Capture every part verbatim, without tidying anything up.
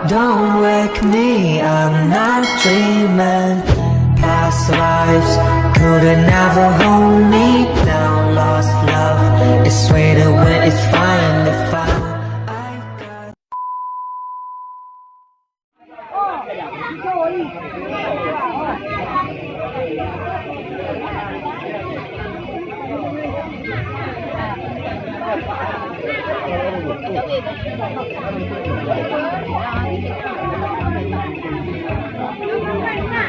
Don't wake me, I'm not dreaming. Past lives couldn't ever hold me down. Lost love is sweeter when it's fine. If I,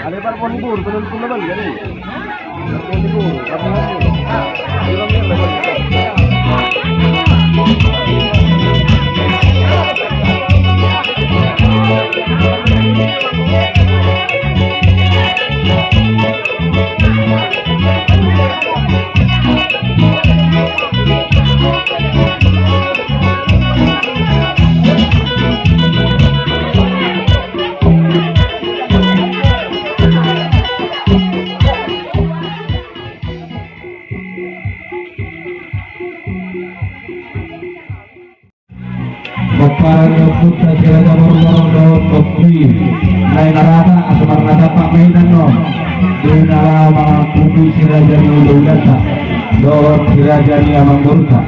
I got Pomparan ni ompunta si Raja Borbor dohot ompu i, naeng rata asa marnatampak ma hita annon di na laho mangampuni si raja ni hulahulanta dohot si raja ni amangboruta.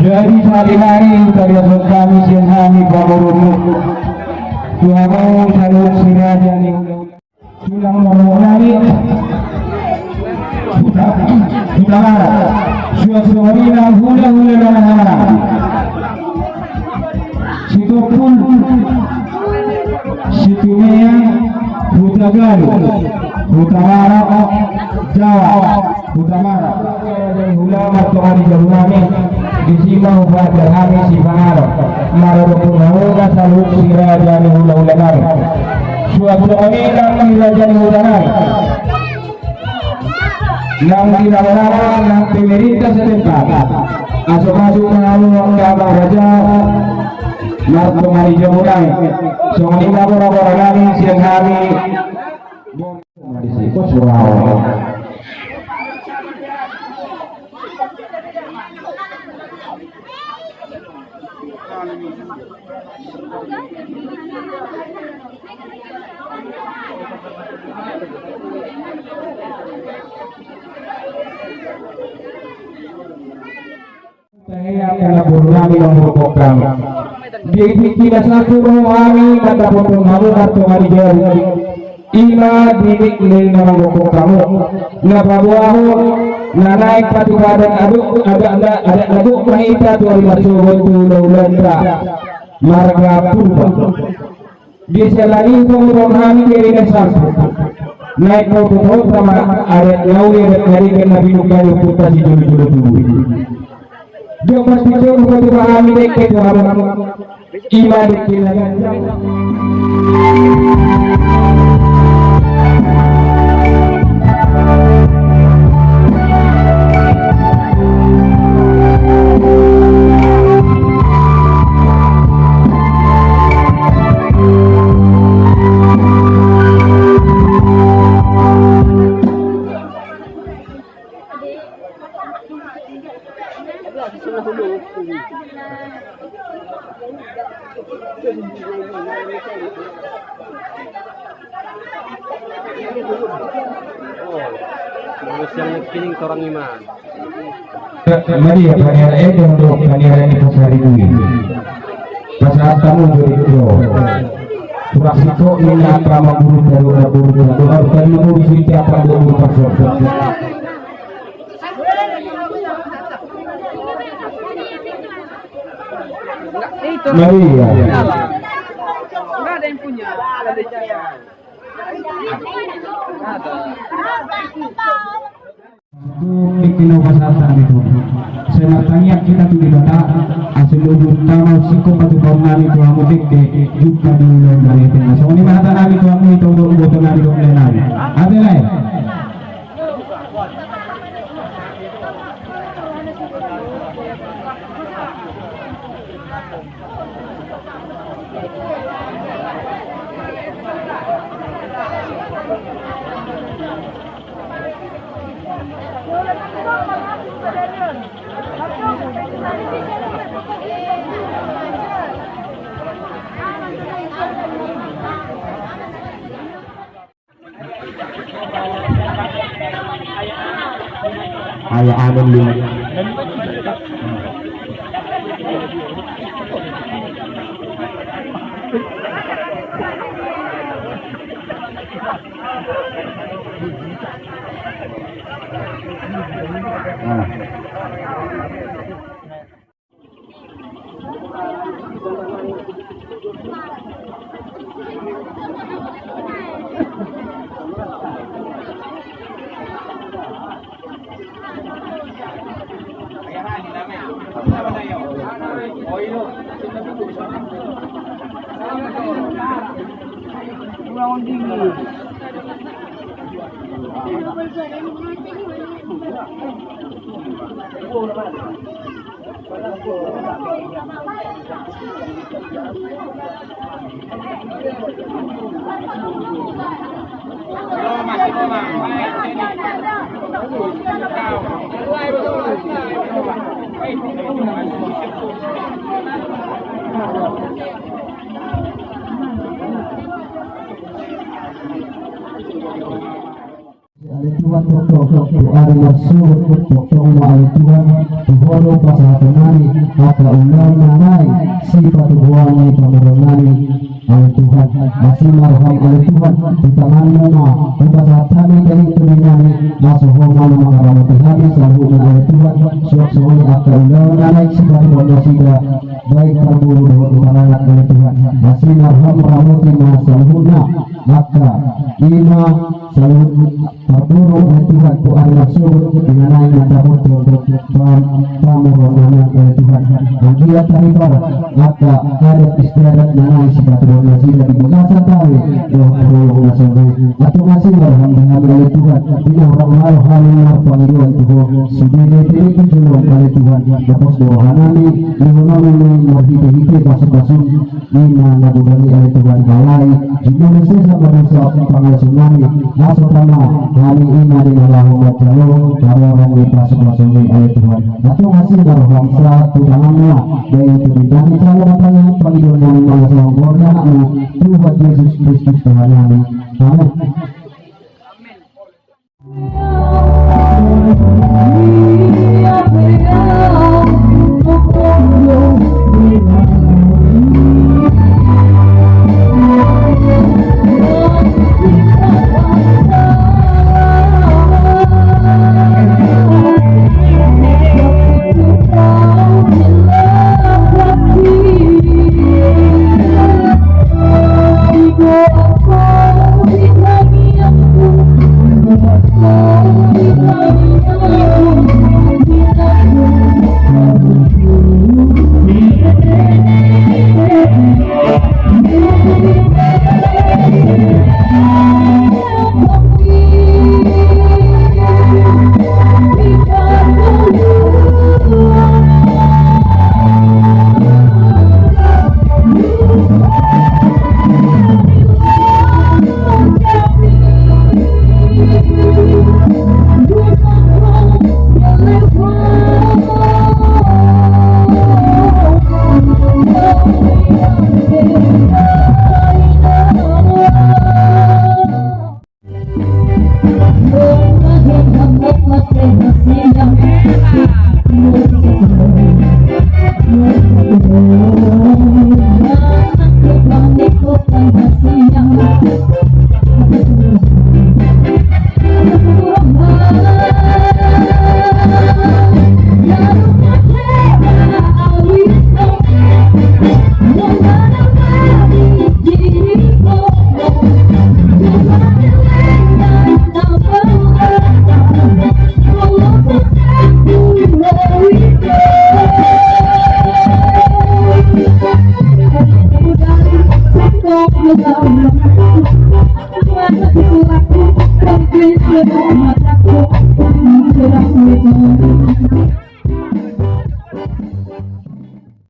Jadi sahali nari tariason hami sian hami pamoruonmu tu hamu saluhut si raja ni hulahula. Tulang marok nami Huta, Huta Barat. Suang songon i nang hulahula na hahana. Sitompul, Situmea, Hutagaluh, Hutabarat, Jawa, Hutabarat. Hulahula martonga di jabu nami, disi ma hupajar hami sipanganon maradophon hamu na saluhut si raja ni hulahula nami. Suang songon i nang di raja ni huta nami. Nang di na marhaha nang pemerintah setempat. Asa masuk ma hamu angka amang raja martonga di jabu nami. Songon i ma gora-gora nami sian hami. Disi pos uraon. Tahe angka na boru nami na manggokhon hamu. Di tingki na salpu roha nami mandapothon hamu martonga di jabu. I ma di nik ni na manggokhon hamu. Na paboahon na naeng patupadan adat, adat, adat na gok ma hita tu ari marsogot tu hulahulanta marga Purba. Di siala ni i pamoruon hami di ari na salpu. Naeng paboahon ma adat na uli, adat na denggan na pinungka ni ompunta sijolo-jolo tubu i. Jompas di jolo patupa hami dengke tu hamu. I ma dengke na ganjang. Manusia yang kining torang iman. Maria paniara edon do paniara ni pasari dui. Pasahat hamu juri do. Kurang sikok ni apa maburu baru maburu baru baru tadi maburu sini apa maburu pasok. Maria. Nggak ada yang punya. Dengke na hupasahat hami tu. Sai martangiang hita tu Debata asa lobi tama sikok patupaon nami tu hamu dengke jumpa di ulaon na ro. Songon i ma hata nami tu hamu, hita uboto nami dohot lae nami. Ate lae. Ayah Amin lu. Ale Tuhan, tongtong tu ari marsogot, tongtong ma ale Tuhan, tu Ho do pasahaton nami angka ulaon na naeng sipatupaon ni pamoruon nami. Ale Tuhan, asi ma roham ale Tuhan, di tanganmu ma hupasahat hami daging tubuh nami, asa Ho ma na mangaramoti hami saluhutna ale Tuhan, suang songon i angka ulaon na naeng sipatupaon nasida, baik parboru dohot paranak ale Tuhan. Asi ma roham, ramoti ma saluhutna angka i ma saluhut parboru ale Tuhan tu ari marsogot, di na naeng mandapothon pam-, pamoruon nami ale Tuhan. Anggiat taribar angka adat istiadat na naeng sipatupaon nasida di bagasan tahi dohot parolong na songon i. Antong asi ma roham di hami ale Tuhan, di na hurang malo hami marpangidoan tu Ho, sude na pinangido jolom ale Tuhan, dapot do roha nami, di Ho nami marhitehite pasupasum i ma na godang i ale Tuhan, alai jumolo sesa ma dosa pangalaosion nami, asa tama hami i ma di na laho manjalo haroro ni pasupasum i ale Tuhan. Antong asi ma roham, sahat tu tanganmu ma daging tubuh nami, jala ma tangiang pangidoan nami mangasahon goar ni Anakmu, Tuhan Jesus Kristus Tuhan nami. Amen.